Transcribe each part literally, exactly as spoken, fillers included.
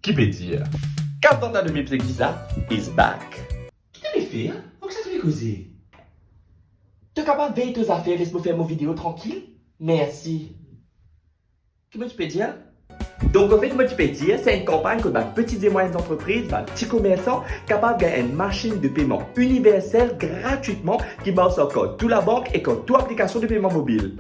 Ki pe dir? Kas Danta de Mips Legliza is back. Ki to pe fer? Kot sa to pe koze? To kapav vey to zafer, les mo fer mo video trankil? Mersi. Ki mo ti pe dir? Donk, anfet, mo ti pe dir, se enn kanpagn kot bann peti e mwayenn zantrepriz, bann ti komersan, kapav gagn enn masinn de peman iniversel gratwitman ki mars ar kart tou labank ek ar tou aplikasion de peman mobil.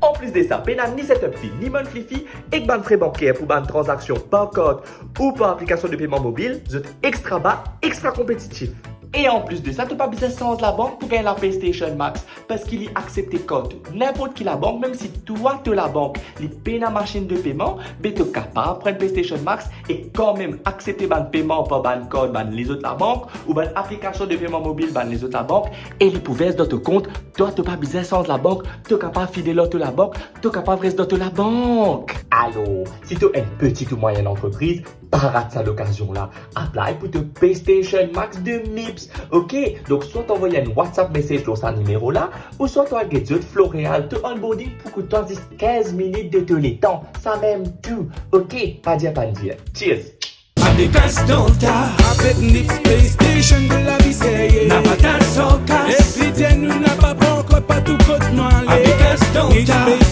Anplis de sa, pena ni setup fee, ni monthly fee, ek bann fre banker pou bann tranzaksion par kart ou par aplikasion de peman mobil, zot extra ba, extra konpetitif. E anplis de sa, to pa bizin sanz labank pou gagn la PayStation Max, parski li aksepte kart ninport ki labank, mem si twa to labank li pena masinn de peman, be to kapav pran PayStation Max e kanmem aksepte bann peman par bann kart bann lezot labank ou bann aplikasion de peman mobil bann lezot labank, e li pou vers dan to kont. Twa, to pa bizin sanz labank, to kapav fidel ar to labank, to kapav res dan to labank. Alor, si to enn peti ou mwayenn antrepriz, pa rat sa lokazion la. Apply pou to PayStation Max de Mips, ok? Donk, swa to anvoy enn WhatsApp message lor sa nimero la, ou swa to al get zot Floreal, to onboarding pou kout twa zis kinz minit de to letan. Samem tou, ok? Pa dir pa dir. Cheers! Avek Kas Danta, avek Nips PayStation, to lavi serye. Napa tann sarkas. Everyday nou laba, pankor partou kot nou ale. Avek Kas Danta, Nips